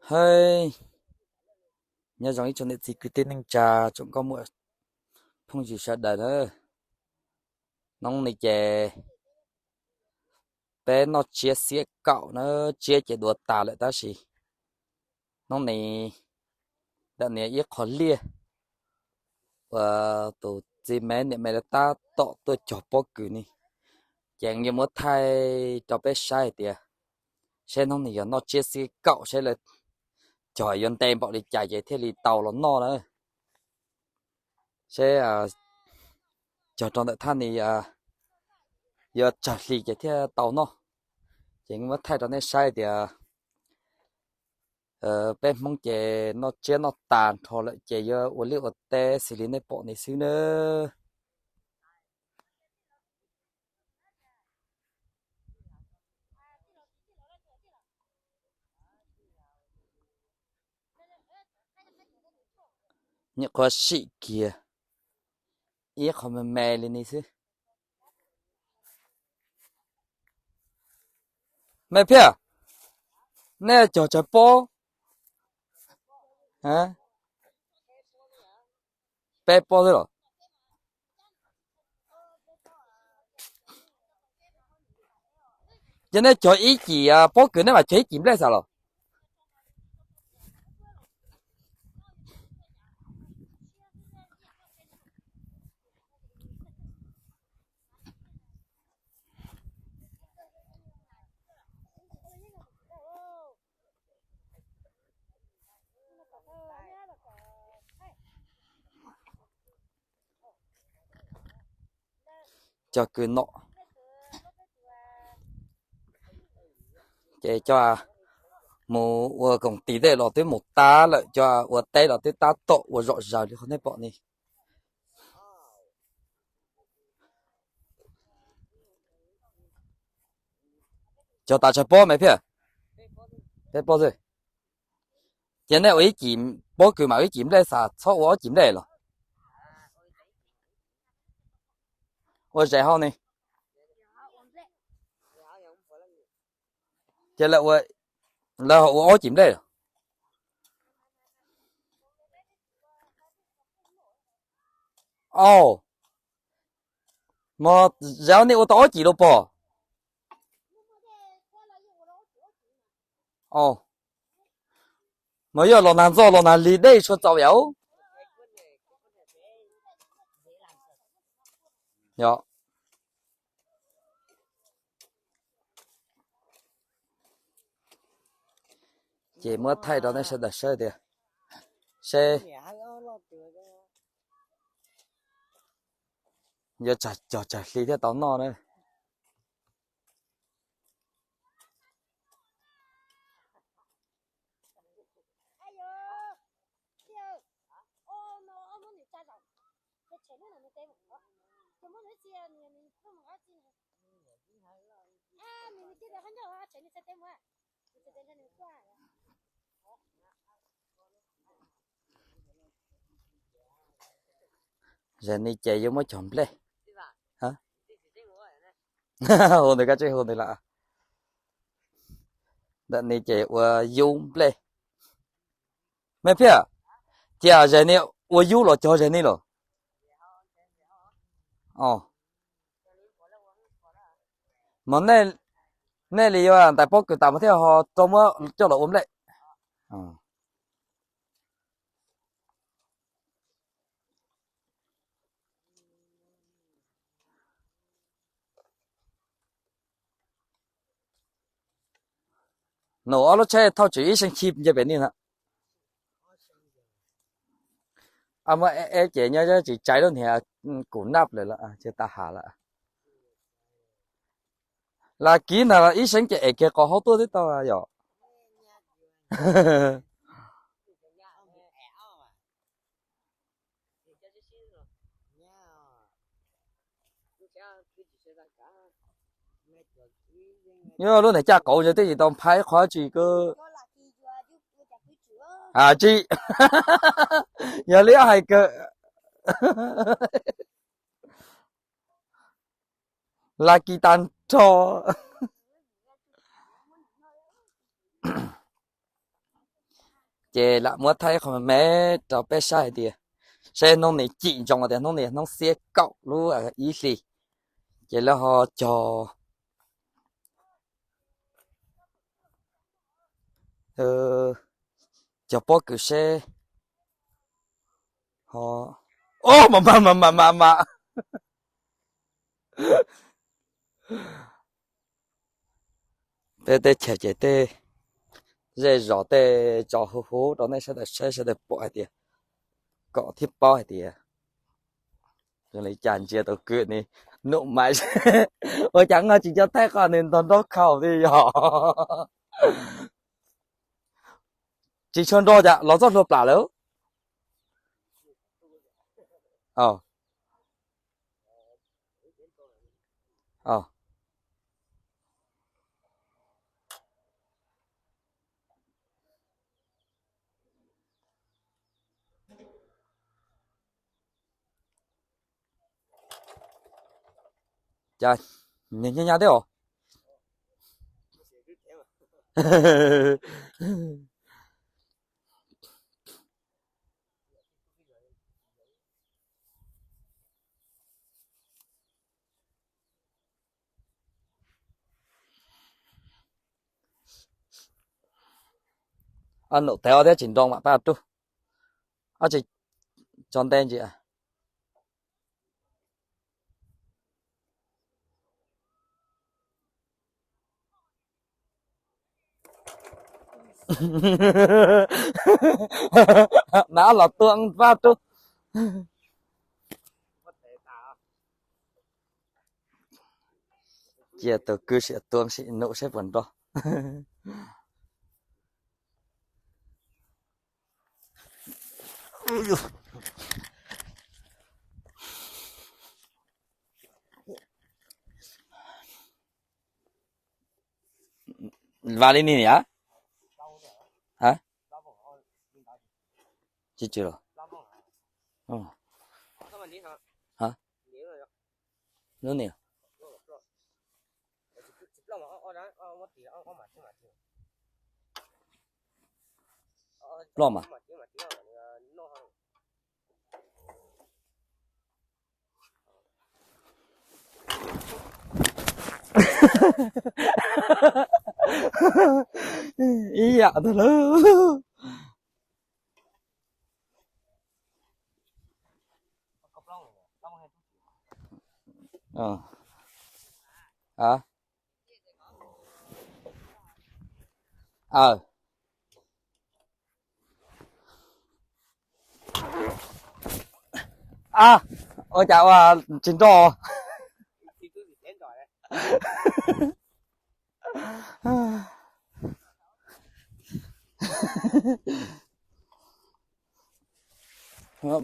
Hawb, nyob zoo ib tsoom niam txiv kwv tij neej tsa, tsoom nkauj muam phooj ywg sawv daws na. Hnub no ces peb noj tsiab xiab kaum na, tsiab ces dua tas lawm tab sis hnub no ntawm niag ib qho liaj uas tus txiv me niam me lawv tab tom tuaj cog pob kws ne, ces yuav muab thaij rau peb saib hais tias seb hnub no yog noj tsiab xiab kaum seb lawv cog yuav nte npaum li cas ces thiaj li tau los noj na. Seb cog rau ntawm thaj ni yuav tsawg hli ces thiaj tau noj. Ces muab thaij rau nej saib tias peb Hmoob ces noj tsiab noj tas nrho lawm ces yuav ua liaj ua teb xws li nej pom ni xwb nawb. Nyuam qhuav sim kiag ib qho me me li ni xwb. Me Phiaj, nej cog tsawg pob? Peb pob xwb los? Ces nej cog ib cim pob kws nej mam cog ib cim nplej xwb los? Cog kws nom, ces coj mus ua koom tis tej los twb mus tab lawm, coj ua teb los twb tab tom ua zom zaws li qhov nej pom ni. Cog tas tsawg pob Me Phiaj? Peb pob xwb. Ces nej ua ib cim pob kws mam ua ib cim nplej xwb, txhob ua ob cim nplej los? Ua zes hauv ni. Ces lawv ho ua ob cim nplej los? Au, mas zes hauv nej ua tau ob cim los pog? Au, mas yog los nag ntxo los nag lig dej tshua txaus yam. Yog. Ces muab thaij rau nej sawv daws saib tias seb yuav cog tsawg hli thiaj tau noj na. Zes ni ces yuav muab cog nplej. Hu ntawd koj tseem hu ntawd lawm. Ntawm ni ces ua yub nplej. Me Phiaj, ces zes ni ua yub los cog zes ni los? Mas nej li yuav ntais pob kws tas mas thiaj ho rau muab coj los ua nplej. Nws ob lub tsheb thauj tswv ib seem chij nce pem ni na. Muab eb ces nyob tsis tsaiv lub niag kum naj lawm, ces tas ham lawm. Las kiv ntag los ib seem ces es kiag qos haub tuaj twb tau yom. Nyob lub niag caj qauv ntawd twb tsis tau phais qhov tsis kawg. Tsis, yog li hais kawg. Las kis tag nrho. Ces lam muab thaij qhov me me rau peb saib hais tias, saib hnub no cim ntsoov tias hnub no hnub xiab kaum lub ib hlis, ces lawv ho cog cog pob kws seb. Ho, o, mas mas mas mas mas mas. Peb teb chaws ces tej zej zos tej tso huv huv rau nej sawv daws saib sawv daws pom hais tias, kom thiaj paub hais tias zoo li cas. Ntsia tus kwv ni, num mas ua cas noj tsis nco thaij qhov nws ntog nraub khau li yog. Tsis tshua nro cas los txoj hlua plam lawm. Cas nyias nyaj nyaj thiab os. Num tes ob thiab tsis nroo mam pab rub. Ob tsis tso nte ntsia. Nav los tua pab rub. Cia tus kwv sim tua sim num seb puas nrog. Vas li ni niam? Tsis tsis los? Lub niam ploj mas. Ib yam ntag lauj. A, ua cas ua tsis nroj.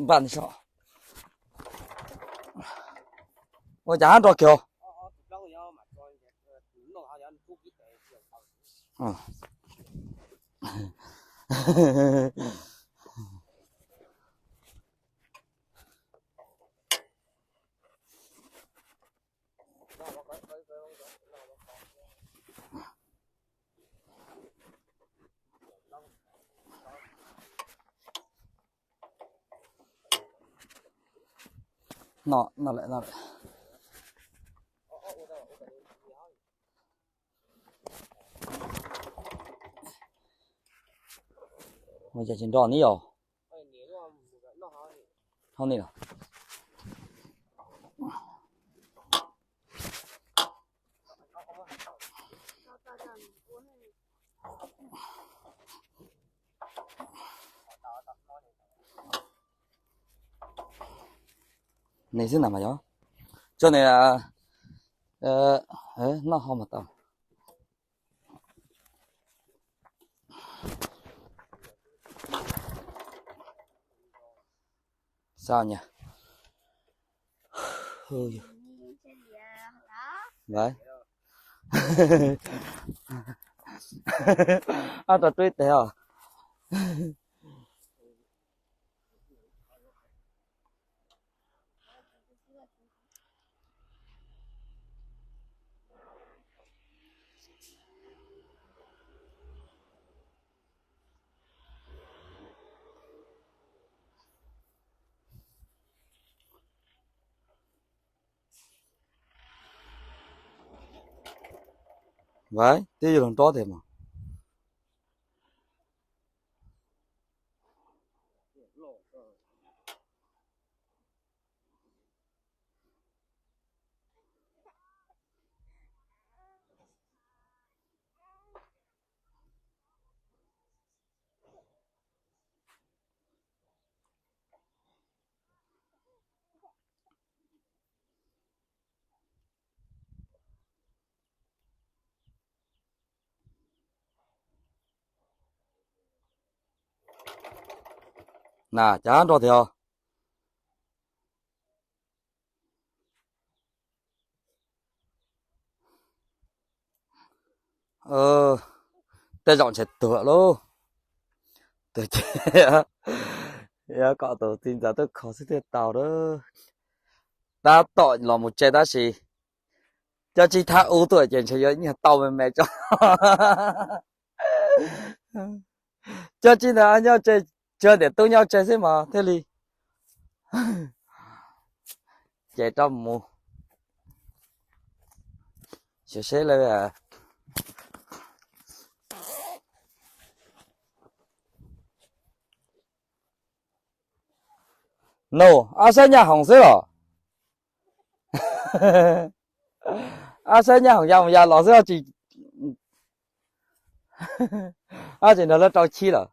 Npaj so. Ua cas hab nroj kiag. No, no lawm, no lawm. Ua cas tsis nroj ni yog? Hauv ni los? Nws xwb ntag mas yog. Tso nws noj ho mas tau. Sao nhỉ? Ab, rau rub ib tes os. Vaiv, twb yuav luag nrob tiag mas. Na, cas nrog tiag. Tej zaum ntshe tuag lauj. Tuag ces yuav kom tus txiv ntxawm tuaj kho xwb thiaj tau lawm. Tab tom los mus tsev tab sis cov tsib thab ub tuaj ces ntshe yuav nyiag tau me me tso. Cov tsib ntawd nyob tsev, tsuas niam tub nyob tsev xwb mas thiaj li. Ces rov mus seb seb lawm. Nus, ob sab nyaj hoom xwb los? Ob sab nyaj hoom ya mus ya los xwb, tsis, ob tsis nrog lawv rau chib lawm.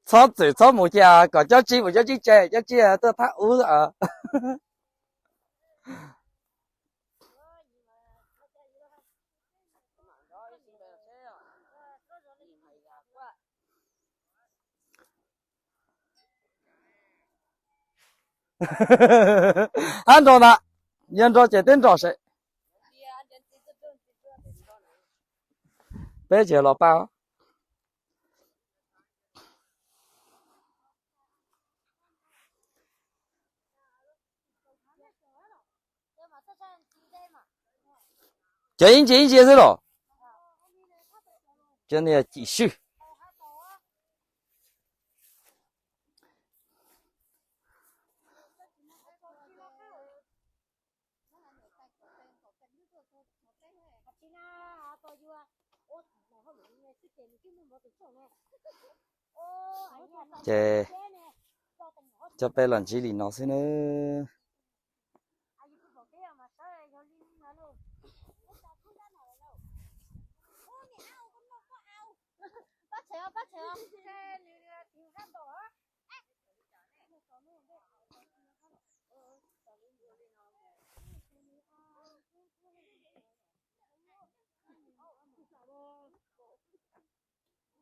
Txhob txwm txhob mus cia kom cov tsib mus cov tsib tsev, cov tsib tuaj thab ub. Hab nrog ntag, yog nrog ces twb nrog seb. Peb tsis los pab. Cov ib ntsis ib ntsis xwb los? Cov niag cim swj. Ces cov peb los ntsib li no xwb nawb.